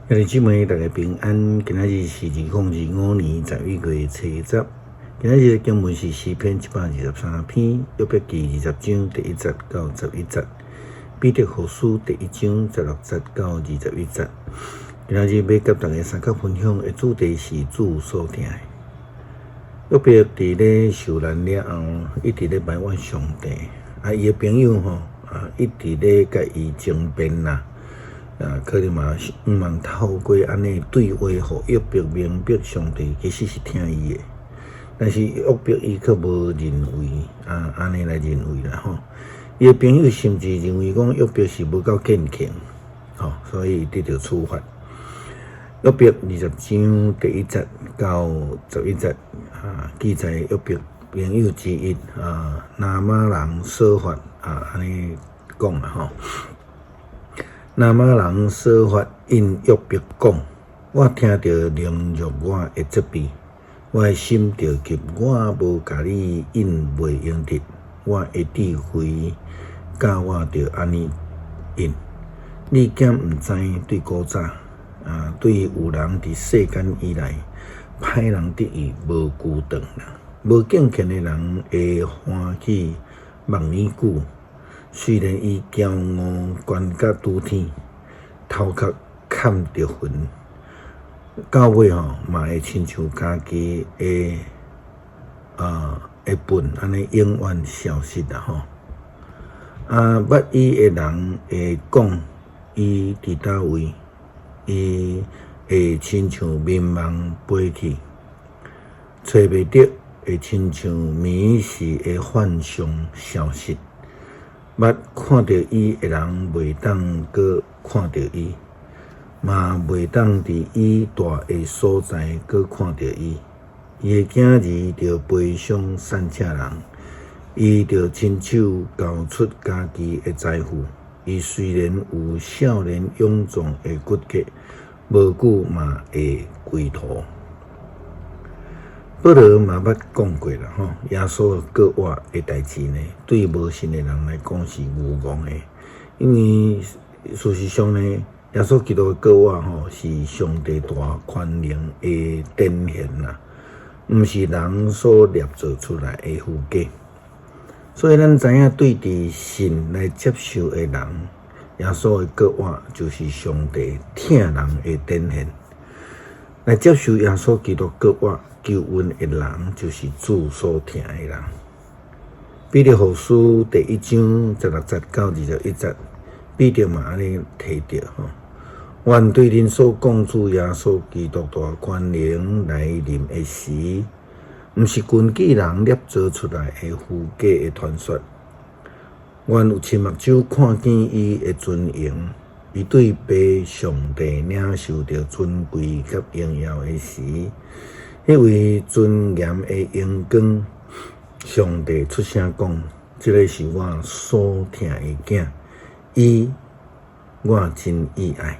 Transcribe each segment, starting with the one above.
兄弟姊妹，大家平安。今仔日是2025年11月初十。今仔日的經文是詩篇123篇，約伯記20章第1節到11節，彼得後書第一章16節到21節。今仔日欲佮大家相佮分享的主題是主所疼的。約伯佇咧受難了後，一直咧埋怨上帝。啊，伊的朋友吼，啊，一直咧共伊爭辯啦。啊，可能嘛是向望透過按呢對話，予約伯明白上帝其實是疼伊的。但是約伯伊卻無認為啊，按呢來認為啦吼。伊的朋友甚至認為講約伯是無夠敬虔，吼，所以得著處罰。約伯20章第1節到11節啊，記載約伯朋友之一啊，拿瑪人瑣法啊，按呢講啦吼。拿瑪人瑣法應約伯講：我聽著凌辱我的責備，我的心著急，我無共你應袂用得，我的智慧教我著按呢應。你敢毋知對古早啊？對有人佇世間以來，歹人得意無久長啦。無敬虔的人會歡喜目爾久。雖然伊驕傲懸甲拄天，頭殼崁著雲，到尾吼嘛會親像家己的啊的糞按呢永遠消失啦吼。啊，捌伊的人會講伊佇佗位，伊會親像眠夢飛去，揣袂著，會親像暝時的幻象消失。捌看著伊的人袂當閣看著伊，嘛袂當佇伊蹛的所在閣看著伊。伊的囝兒著悲傷散赤人，伊著親手交出家己的財富。伊雖然有少年勇壯的骨骼，無久嘛會歸土。保羅嘛捌講過啦，吼，耶穌割腕的代誌呢，對無信的人來講是愚戇的，因為事實上呢，耶穌基督的割腕吼是上帝大權能的展現啦，毋是人所捏造出來的虛假。所以咱知影，對佇信來接受的人，耶穌的割腕就是上帝疼人的展現。來接受耶穌基督割腕救恩的人，就是主所疼的人。彼得後書第一章16節到21節，彼得嘛按呢提著吼：願對恁所講主耶穌基督大權能來臨的時，毋是根據人捏造出來的虛假的傳說。願有親目睭看見伊的尊榮。伊對父上帝領受著尊貴佮榮耀的時，彼位尊嚴的榮光，上帝出聲講：這个是我所疼的囝，伊我真喜愛。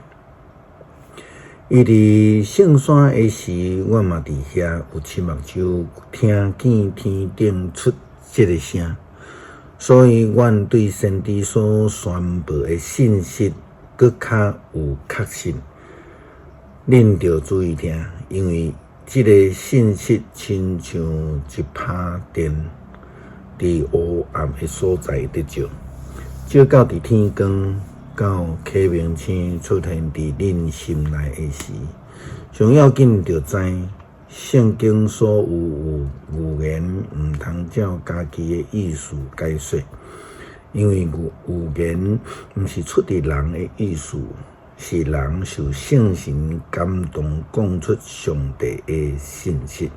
伊佇聖山的時，我嘛佇遐有親目睭聽見天頂出這个聲，所以阮對先知所宣布的信息，閣較有確信，恁著注意聽，因為這个信息親像一拍電，佇黑暗的所在佇照，照到佇天光到啟明星出現佇恁心內的時，上要緊著知，聖經所有預言毋通照家己的意思解說。因為預言毋是出佇人的意思，是人受聖神感動講出上帝的信息。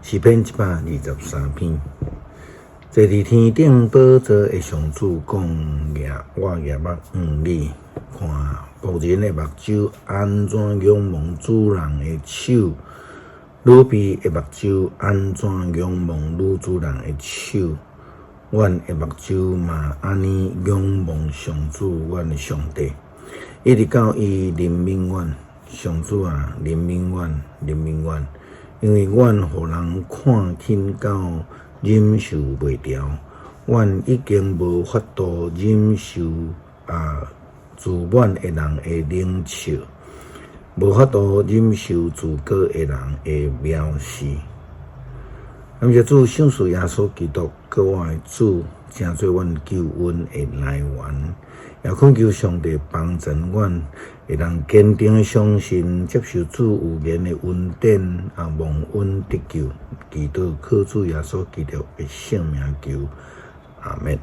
詩篇123篇，坐佇天頂寶座的上主講：我舉目向你，看僕人的目睭按怎仰望主人的手，女婢的目睭按怎仰望女主人的手。阮的目睭嘛按呢仰望上主，阮的上帝，一直到伊憐憫阮。上主啊，憐憫阮，憐憫阮，因為阮予人看輕到忍受袂牢，阮已經無法度忍受啊。自滿的人的冷笑，無法度忍受自高的人的藐視。感謝主賞賜耶穌基督，閣我的主，成做阮救恩的來源。也懇求上帝幫助阮，會當堅定的相信，接受主有言的恩典，啊，蒙恩得救。祈禱靠主耶穌基督的聖名求，阿門。